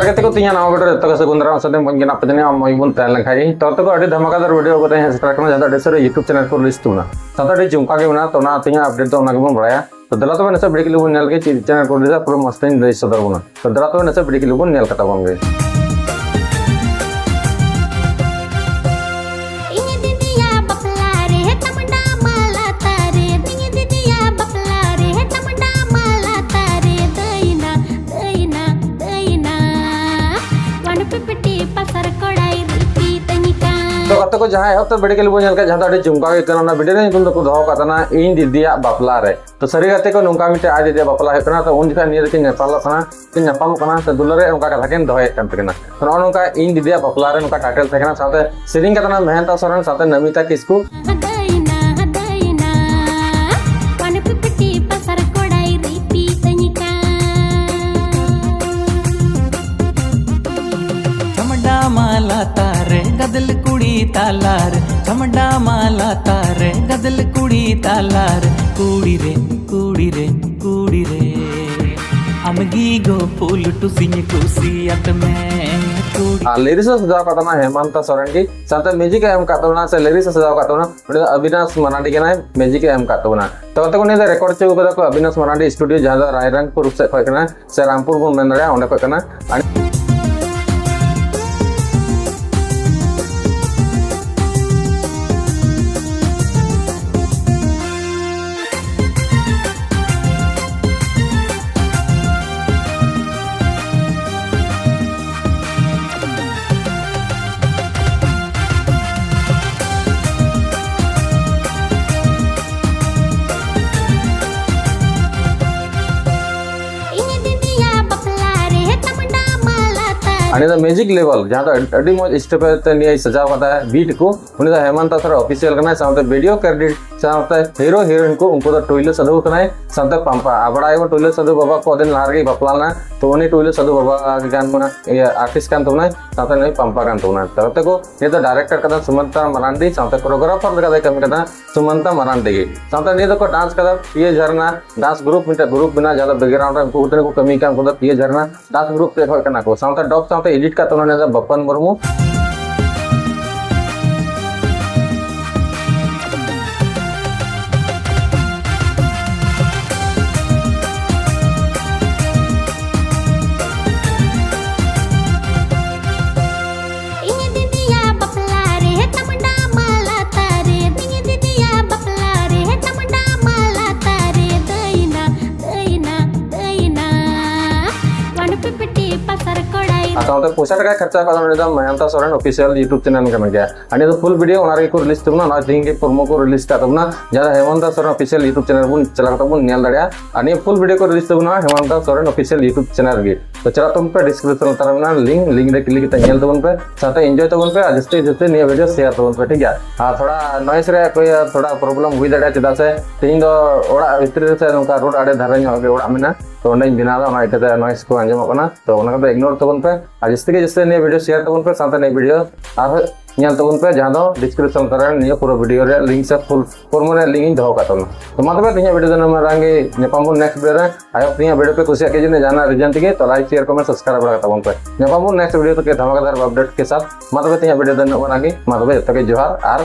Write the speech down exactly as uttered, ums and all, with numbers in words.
ᱜᱟᱛᱮ ᱠᱚ, ᱛᱮᱦᱮᱧᱟᱜ ᱱᱟᱣᱟ video ᱨᱮ ᱡᱚᱛᱚ ᱠᱚ ᱥᱟᱹᱜᱩᱱ ᱫᱟᱨᱟᱢ᱾ ᱥᱟᱶᱛᱮ ᱢᱚᱡᱽ ᱜᱮ ᱢᱮᱱᱟᱜ ᱯᱮ ᱡᱟᱹᱱᱤᱡ, ᱟᱢ ᱢᱚᱡᱽ ᱵᱚᱱ ᱛᱟᱦᱮᱸ ᱞᱮᱱ ᱠᱷᱟᱡ ᱜᱮ᱾ ᱛᱚ, ᱛᱚ ᱟᱹᱰᱤ ᱫᱷᱟᱢᱟᱠᱟᱫᱟᱨ video ᱠᱟᱛᱮ ᱦᱮᱡ ᱥᱮᱴᱮᱨ ᱠᱟᱱᱟ, ᱡᱟᱦᱟᱸ ᱫᱚ ᱟᱹᱰᱤ ᱥᱟᱹᱨᱤ YouTube channel ᱠᱚ release ᱛᱟᱵᱚᱱᱟ᱾ ᱥᱟᱶᱛᱮ ᱟᱹᱰᱤ ᱡᱚᱢᱠᱟᱣ ᱜᱮ ᱢᱮᱱᱟᱜᱼᱟ᱾ ᱛᱚ, ᱚᱱᱟ ᱛᱮᱦᱮᱧᱟᱜ update ᱫᱚ ᱚᱱᱟ ᱜᱮᱵᱚᱱ ᱵᱟᱲᱟᱭᱟ᱾ ᱛᱚ, ᱫᱮᱞᱟ ᱛᱚᱵᱮ ᱱᱟᱥᱮ video clip ᱵᱚᱱ ᱧᱮᱞ ᱜᱮ, ᱪᱮᱫ channel ᱠᱚ release ᱟ, ᱯᱩᱨᱟᱹ ᱢᱚᱡᱽ ᱛᱮᱧ ᱞᱟᱹᱭ ᱥᱚᱫᱚᱨ ᱵᱚᱱᱟ᱾ ᱛᱚ, ᱫᱮᱞᱟ ᱛᱚᱵᱮ ᱱᱟᱥᱮ video clip ᱵᱚᱱ ᱧᱮᱞ ᱠᱟᱛᱟ ᱵᱚᱱ ᱜᱮ᱾ ᱤᱧ ᱫᱤᱫᱤᱭᱟ ᱵᱟᱯᱞᱟ ᱨᱮ ᱛᱟᱢᱰᱟ ᱢᱟᱞᱟ ᱛᱟᱨᱮ, ᱤᱧ ᱫᱤᱫᱤᱭᱟ ᱵᱟᱯᱞᱟ ᱨᱮ ᱛᱟᱢᱰᱟ ᱢᱟᱞᱟ ᱛᱟᱨᱮ, ᱫᱟᱹᱭᱱᱟ, ᱫᱟᱹᱭᱱᱟ, ᱫᱟᱹᱭᱱᱟ᱾ ᱚᱱ ᱯᱤᱯᱤᱴᱤ ᱯᱟᱥᱟᱨ ᱠᱚᱲᱟᱭ ᱨᱤᱯᱤ ᱛᱟᱹᱧ ᱠᱟᱱ᱾ ᱛᱚ ᱜᱟᱛᱮ ᱠᱚ, ᱡᱟᱦᱟᱸ ᱮᱦᱚᱵ ᱛᱮ video clip ᱵᱚᱱ ᱧᱮᱞ ᱠᱮᱫ, ᱡᱟᱦᱟᱸ ᱫᱚ ᱟᱹᱰᱤ ᱡᱚᱢᱠᱟᱣ ᱜᱮ ᱠᱟᱱᱟ, ᱚᱱᱟ video ᱨᱮ ᱧᱩᱛᱩᱢ ᱫᱚᱠᱚ ᱫᱚᱦᱚ ᱠᱟᱜ ᱛᱟᱦᱮᱱᱟ ᱤᱧ ᱫᱤᱫᱤᱭᱟᱜ ᱵᱟᱯᱞᱟ ᱨᱮ᱾ ᱛᱚ ᱥᱟᱹᱨᱤ ᱜᱟᱛᱮ ᱠᱚ, ᱱᱚᱝᱠᱟ ᱢᱤᱫᱴᱮᱡ ᱟᱡ ᱫᱤᱫᱤᱭᱟᱜ ᱵᱟᱯᱞᱟ ᱦᱩᱭᱩᱜ ᱠᱟᱱᱟ, ᱛᱚ ᱩᱱ ᱡᱚᱠᱷᱟᱡ ᱱᱤᱭᱟᱹ ᱨᱮᱠᱤᱱ ᱧᱟᱯᱟᱢᱚᱜ ᱠᱟᱱᱟ, ᱠᱤᱱ ᱧᱟᱯᱟᱢᱚᱜ ᱠᱟᱱᱟ, ᱛᱚ ᱫᱩᱞᱟᱹᱲ ᱨᱮ ᱚᱱᱠᱟ ᱠᱟᱛᱷᱟ ᱠᱤᱱ ᱫᱚᱦᱚᱭᱮᱫ ᱠᱟᱱ ᱛᱟᱹᱠᱤᱱᱟ᱾ ᱛᱚ ᱱᱚᱜᱼᱚ ᱱᱚᱝᱠᱟ ᱤᱧ ᱫᱤᱫᱤᱭᱟᱜ ᱵᱟᱯᱞᱟ ᱨᱮ ᱱᱚᱝᱠᱟ title ᱛᱟᱦᱮᱸ ᱠᱟᱱᱟ, ᱥᱟᱶᱛᱮ ᱥᱮᱨᱮᱧ ᱠᱟᱛᱮ ᱱᱟ ᱢᱮᱦᱮᱱᱛᱟ ᱥᱚᱨᱮᱱ ᱥᱟᱶᱛᱮ ᱱᱚᱢᱤᱛᱟ ᱠᱤᱥᱠᱩ᱾ ᱦᱟᱫᱟᱭᱱᱟ, ᱦᱟᱫᱟᱭᱱᱟ, ᱯᱟᱱ ᱯᱤᱯᱤᱴᱤ ᱯᱟᱥᱟᱨ ᱠᱚᱲᱟᱭ ᱨᱤᱯᱤ ᱛᱟᱹᱧ ᱠᱟᱱ᱾ ᱪᱷᱟᱢᱰᱟ ᱢᱟᱞᱟ ᱛᱟᱨᱮ ᱜᱟᱫᱮᱞ ᱠᱩᱲᱤ ᱛᱟᱞᱟᱨᱮ, ᱪᱷᱟᱢᱰᱟ ᱢᱟᱞᱟ ᱛᱟᱨᱮ ᱜᱟᱫᱮᱞ ᱠᱩᱲᱤ ᱛᱟᱞᱟᱨᱮ, ᱠᱩᱲᱤ ᱨᱮ, ᱠᱩᱲᱤ ᱨᱮ, ᱠᱩᱲᱤ ᱨᱮ, ᱟᱢᱜᱮ ᱜᱳ ᱯᱷᱩᱞ ᱴᱩᱥᱤᱧ ᱠᱩᱥᱤᱭᱟᱫ ᱢᱮ, ᱠᱩᱲᱤ᱾ ᱟᱨ lyrics ᱮ ᱥᱟᱡᱟᱣ ᱠᱟᱫ ᱛᱟᱵᱚᱱᱟ ᱦᱮᱢᱟᱱᱛᱟ ᱥᱚᱨᱮᱱ ᱜᱮ, ᱥᱟᱶᱛᱮ music ᱮ ᱮᱢ ᱠᱟᱫ ᱛᱟᱵᱚᱱᱟ, ᱥᱮ lyrics ᱮ ᱥᱟᱡᱟᱣ ᱠᱟᱫ ᱛᱟᱵᱚᱱᱟ, ᱩᱱᱤ ᱫᱚ ᱚᱵᱤᱱᱟᱥ ᱢᱟᱨᱟᱱᱰᱤ ᱠᱟᱱᱟᱭ, music ᱮ ᱮᱢ ᱠᱟᱫ ᱛᱟᱵᱚᱱᱟ᱾ ᱛᱚ ᱜᱟᱛᱮ ᱠᱚ, ᱱᱤᱭᱟᱹ ᱫᱚ record ᱦᱚᱪᱚ ᱠᱟᱫᱟ ᱠᱚ ᱚᱵᱤᱱᱟᱥ ᱢᱟᱨᱟᱱᱰᱤ studio, ᱡᱟᱦᱟᱸ ᱫᱚ ᱨᱟᱭᱨᱚᱝᱯᱩᱨ ᱥᱮᱫ ᱠᱷᱚᱡ ᱠᱟᱱᱟ, ᱥᱮ ᱨᱟᱢᱯᱩᱨ ᱵᱚᱱ ᱢᱮᱱ ᱫᱟᱲᱮᱭᱟᱜᱼᱟ, ᱚᱸᱰᱮ ᱠᱷᱚᱡ ᱠᱟᱱᱟ᱾ ᱤᱧ ᱫᱤᱫᱤᱭᱟ ᱵᱟᱯᱞᱟ ᱨᱮ ᱛᱟᱢᱰᱟ ᱢᱟ ᱟᱨ ᱱᱤᱭᱟᱹ ᱫᱚ ᱢᱮᱡᱤᱠ ᱞᱮᱵᱮᱞ, ᱡᱟᱦᱟᱸ ᱫᱚ ᱟᱹᱰᱤ ᱢᱚᱡᱽ ᱥᱴᱮᱯ ᱛᱮ ᱱᱤᱭᱟᱹᱭ ᱥᱟᱡᱟᱣ ᱠᱟᱫᱟ ᱵᱤᱴ ᱠᱚ, ᱩᱱᱤ ᱫᱚ ᱦᱮᱢᱟᱱᱛᱟ ᱥᱚᱨᱮᱱ ᱚᱯᱷᱤᱥᱤᱭᱟᱞ ᱠᱟᱱᱟᱭ, ᱥᱟᱶᱛᱮ ᱵᱷᱤᱰᱤᱭᱳ ᱠᱨᱮᱰᱤᱴ ᱥᱟᱶᱛᱮ ᱦᱤᱨᱳ ᱦᱤᱨᱳᱭᱤᱱ ᱠᱚ ᱩᱱᱠᱩ ᱫᱚ ᱴᱩᱭᱞᱟᱹ ᱥᱟᱹᱫᱷᱩ ᱠᱟᱱᱟᱭ, ᱥᱟᱶᱛᱮ ᱯᱟᱢᱯᱟ᱾ ᱟᱨ ᱵᱟᱲᱟᱭ ᱟᱵᱚᱱ ᱴᱩᱭᱞᱟᱹ ᱥᱟᱹᱫᱷᱩ ᱵᱟᱵᱟ ᱠᱚ ᱫᱤᱱ ᱞᱟᱦᱟ ᱨᱮᱜᱮ ᱵᱟᱯᱞᱟ ᱞᱮᱱᱟ, ᱛᱚ ᱩᱱᱤ ᱴᱩᱭᱞᱟᱹ ᱥᱟᱹᱫᱷᱩ ᱵᱟᱵᱟ ᱜᱮ ᱠᱟᱱ ᱵᱚᱱᱟ, ᱤᱭᱟᱹ ᱟᱨᱴᱤᱥᱴ ᱠᱟᱱ ᱛᱟᱵᱚᱱᱟᱭ, ᱥᱟᱶᱛᱮ ᱱᱩᱭ ᱯᱟᱢᱯᱟ ᱠᱟᱱ ᱛᱟᱵᱚᱱᱟ᱾ ᱛᱚᱵᱮ ᱛᱮᱠᱚ ᱱᱤᱭᱟᱹ ᱫᱚ ᱰᱟᱭᱨᱮᱠᱴᱚᱨ ᱠᱟᱫᱟ ᱥᱩᱢᱟᱱᱛᱟ ᱢᱟᱨᱟᱱᱰᱤ, ᱥᱟᱶᱛᱮ ᱠᱳᱨᱤᱭᱳᱜᱨᱟᱯᱷᱟᱨ ᱞᱮᱠᱟᱛᱮ ᱠᱟᱹᱢᱤ ᱠᱟᱫᱟ ᱥᱩᱢᱟᱱᱛᱟ ᱢᱟᱨᱟᱱᱰᱤ ᱜᱮ᱾ ᱥᱟᱶᱛᱮ ᱱᱤᱭᱟᱹ ᱫᱚᱠᱚ ᱰᱟᱱᱥ ᱠᱟᱫᱟ ᱯᱤᱭᱮ ᱡᱷᱟᱨᱱᱟ ᱰᱟᱱᱥ ᱜᱨᱩᱯ, ᱢᱤᱫᱴᱮᱱ ᱜᱨᱩᱯ ᱢᱮᱱᱟᱜᱼᱟ, ᱡᱟᱦᱟᱸ ᱫᱚ ᱵᱮᱠᱜᱨᱟᱣᱩᱱᱰ ᱨᱮ ᱩᱱᱠᱩ ᱠᱚ ᱠᱟᱹᱢᱤ ᱠᱟᱱᱟ, ᱩᱱᱠᱩ ᱫᱚ ᱯᱤᱭᱮ ᱡᱷᱟᱨᱱᱟ ᱰᱟᱱᱥ ᱜᱨᱩᱯ ᱛᱮ ᱮᱦᱚᱵ ᱠᱟᱱᱟ ᱠᱚ᱾ ᱥᱟᱶᱛᱮ ᱰᱚᱵ ᱥᱟᱶᱛᱮ ᱮᱰᱤᱴ ᱠᱟᱜ ᱛᱟᱵᱚᱱᱟ ᱱᱤᱭᱟᱹ ᱫᱚ ᱵᱟᱯᱟᱱ ᱢᱩᱨᱢᱩ᱾ ᱤᱧ ᱫᱤᱫᱤᱭᱟ ᱵᱟᱯᱞᱟ ᱨᱮ ᱛᱟᱢᱰᱟ ᱢᱟᱞᱟ ᱛᱟᱨᱮ, ᱤᱧ ᱫᱤᱫᱤᱭᱟ ᱵᱟᱯᱞᱟ ᱨᱮ ᱛᱟᱢᱰᱟ ᱢᱟᱞᱟ ᱛᱟᱨᱮ, ᱫᱟᱹᱭᱱᱟ, ᱫᱟᱹᱭᱱᱟ, ᱫᱟᱹᱭᱱᱟ᱾ ᱚᱱ ᱯᱤᱯᱤᱴᱤ ᱯᱟᱥᱟᱨ ᱠᱚᱲᱟᱭ᱾ ᱟᱨ ᱥᱟᱶᱛᱮ ᱯᱚᱭᱥᱟ ᱴᱟᱠᱟ ᱠᱷᱚᱨᱪᱟ ᱠᱟᱛᱮ ᱱᱚᱰᱮ ᱫᱚ ᱢᱟᱭᱟᱱᱛᱟ ᱥᱚᱨᱮᱱ ᱚᱯᱷᱤᱥᱤᱭᱟᱞ YouTube ᱪᱮᱱᱮᱞ ᱠᱟᱱ ᱜᱮᱭᱟ᱾ ᱟᱨ ᱱᱤᱭᱟᱹ ᱫᱚ ᱯᱷᱩᱞ ᱵᱷᱤᱰᱤᱭᱳ ᱚᱱᱟ ᱨᱮᱜᱮ ᱠᱚ ᱨᱤᱞᱤᱡᱽ ᱛᱟᱵᱚᱱᱟ, ᱱᱚᱜᱼᱚᱭ ᱛᱮᱦᱮᱧ ᱜᱮ ᱯᱨᱳᱢᱳ ᱠᱚ ᱨᱤᱞᱤᱡᱽ ᱠᱟᱜ ᱛᱟᱵᱚᱱᱟ, ᱡᱟᱦᱟᱸ ᱫᱚ ᱦᱮᱢᱚᱱᱛᱟ ᱥᱚᱨᱮᱱ ᱚᱯᱷᱤᱥᱤᱭᱟᱞ YouTube ᱪᱮᱱᱮᱞ ᱵᱚᱱ ᱪᱟᱞᱟᱣ ᱠᱟᱛᱮ ᱵᱚᱱ ᱧᱮᱞ ᱫᱟᱲᱮᱭᱟᱜᱼᱟ᱾ ᱟᱨ ᱱᱤᱭᱟᱹ ᱯᱷᱩᱞ ᱵᱷᱤᱰᱤᱭᱳ ᱠᱚ ᱨᱤᱞᱤᱡᱽ ᱛᱟᱵᱚᱱᱟ ᱦᱮᱢᱚᱱᱛᱟ ᱥᱚᱨᱮᱱ ᱚᱯᱷᱤᱥᱤᱭᱟᱞ YouTube ᱪᱮᱱᱮᱞ ᱨᱮᱜᱮ᱾ ᱛᱚ ᱪᱟᱞᱟᱜ ᱛᱟᱵᱚᱱ ᱯᱮ, ᱰᱤᱥᱠᱨᱤᱯᱥᱚᱱ ᱞᱟᱛᱟᱨ ᱨᱮ ᱢᱮᱱᱟᱜᱼᱟ ᱞᱤᱝᱠ, ᱞᱤᱝᱠ ᱨᱮ ᱠᱞᱤᱠ ᱠᱟᱛᱮ ᱧᱮᱞ ᱛᱟᱵᱚᱱ ᱯᱮ, ᱥᱟᱶᱛᱮ ᱮᱱᱡᱚᱭ ᱛᱟᱵᱚᱱ ᱯᱮ, ᱟᱨ ᱡᱟᱹᱥᱛᱤ ᱡᱟᱹᱥᱛᱤ ᱱᱤᱭᱟᱹ ᱵᱷᱤᱰᱤᱭᱳ ᱥᱮᱭᱟᱨ ᱛᱟᱵᱚᱱ ᱯᱮ, ᱴᱷᱤᱠ ᱜᱮᱭᱟ? ᱟᱨ ᱛᱷᱚᱲᱟ ᱱᱚᱭᱮᱥ ᱨᱮᱭᱟᱜ ᱠᱚᱭ ᱛᱷᱚᱲᱟ ᱯᱨᱚᱵᱞᱮᱢ ᱦᱩᱭ ᱫᱟᱲᱮᱭᱟᱜᱼᱟ, ᱪᱮᱫᱟᱜ ᱥᱮ ᱛᱮᱦᱮᱧ ᱫᱚ ᱚᱲᱟᱜ ᱵᱷᱤᱛᱨᱤ ᱨᱮ ᱥᱮ ᱱᱚᱝᱠᱟ ᱨᱳᱰ ᱟᱲᱮ ᱫᱷᱟᱨᱮ ᱧᱚᱜ ᱜᱮ ᱚᱲᱟᱜ ᱢᱮᱱᱟᱜᱼᱟ, ᱛᱚ ᱚᱸᱰᱮᱧ ᱵᱮᱱᱟᱣ ᱮᱫᱟ, ᱚᱱᱟ ᱤᱭᱠᱟᱹᱛᱮ ᱱᱚᱭᱮᱥ ᱠᱚ ᱟᱸᱡᱚᱢᱚᱜ ᱠᱟᱱᱟ, ᱛᱚ ᱚᱱᱟ ᱠᱚᱫᱚ ᱤᱜᱱᱳᱨ ᱛᱟᱵᱚᱱ ᱯᱮ᱾ ᱟᱨ ᱡᱟᱹᱥᱛᱤ ᱜᱮ ᱡᱟᱹᱥᱛᱤ ᱱᱤᱭᱟᱹ ᱵᱷᱤᱰᱤᱭᱳ ᱥᱮᱭᱟᱨ ᱛᱟᱵᱚᱱ ᱯᱮ, ᱥᱟᱶᱛᱮ ᱱᱤᱭᱟᱹ ᱵᱷᱤᱰᱤᱭᱳ ᱟᱨᱦᱚᱸ ᱧᱮᱞ ᱛᱟᱵᱚᱱ ᱯᱮ, ᱡᱟᱦᱟᱸ ᱫᱚ ᱰᱤᱥᱠᱨᱤᱯᱥᱚᱱ ᱞᱟᱛᱟᱨ ᱨᱮ ᱱᱤᱭᱟᱹ ᱯᱩᱨᱟᱹ ᱵᱷᱤᱰᱤᱭᱳ ᱨᱮᱭᱟᱜ ᱞᱤᱝᱠ ᱥᱮ ᱯᱷᱩᱞ ᱯᱷᱚᱨᱢ ᱨᱮᱭᱟᱜ ᱞᱤᱝᱠ ᱤᱧ ᱫᱚᱦᱚ ᱠᱟᱜ ᱛᱟᱵᱚᱱᱟ᱾ ᱛᱚ ᱢᱟ ᱛᱚᱵᱮ ᱛᱮᱦᱮᱧᱟᱜ ᱵᱷᱤᱰᱤᱭᱳ ᱫᱚ ᱱᱚᱣᱟ ᱢᱟᱨᱟᱝ ᱜᱮ, ᱧᱟᱯᱟᱢ ᱵᱚᱱ ᱱᱮᱠᱥᱴ ᱵᱷᱤᱰᱤᱭᱳ ᱨᱮ᱾ ᱟᱭ ᱦᱳᱯ ᱛᱮᱦᱮᱧᱟᱜ ᱵᱷᱤᱰᱤᱭᱳ ᱯᱮ ᱠᱩᱥᱤᱭᱟᱜ ᱜᱮᱭᱟ, ᱡᱩᱫᱤ ᱡᱟᱦᱟᱱᱟᱜ ᱨᱤᱡᱮᱱ ᱛᱮᱜᱮ, ᱛᱚ ᱞᱟᱭᱤᱠ, ᱥᱮᱭᱟᱨ, ᱠᱚᱢᱮᱱᱴ, ᱥᱟᱵᱥᱠᱨᱟᱭᱤᱵ ᱵᱟᱲᱟ ᱠᱟᱛᱟ ᱵᱚᱱ ᱯᱮ᱾ ᱧᱟᱯᱟᱢ ᱵᱚᱱ ᱱᱮᱠᱥᱴ ᱵᱷᱤᱰᱤᱭᱳ ᱛᱮᱜᱮ ᱫᱷᱟᱢᱟᱠᱟᱫᱟᱨ ᱟᱯᱰᱮᱴ ᱠᱮ ᱥᱟᱛᱷ᱾ ᱢᱟ ᱛᱚᱵᱮ ᱛᱮᱦᱮᱧᱟᱜ ᱵᱷᱤᱰᱤᱭᱳ ᱫᱚ ᱱᱤᱱᱟᱹᱜ ᱢᱟᱨᱟᱝ ᱜᱮ, ᱢᱟ ᱛᱚᱵᱮ ᱡᱚᱛᱚ ᱜᱮ ᱡᱚᱦᱟᱨ ᱟᱨ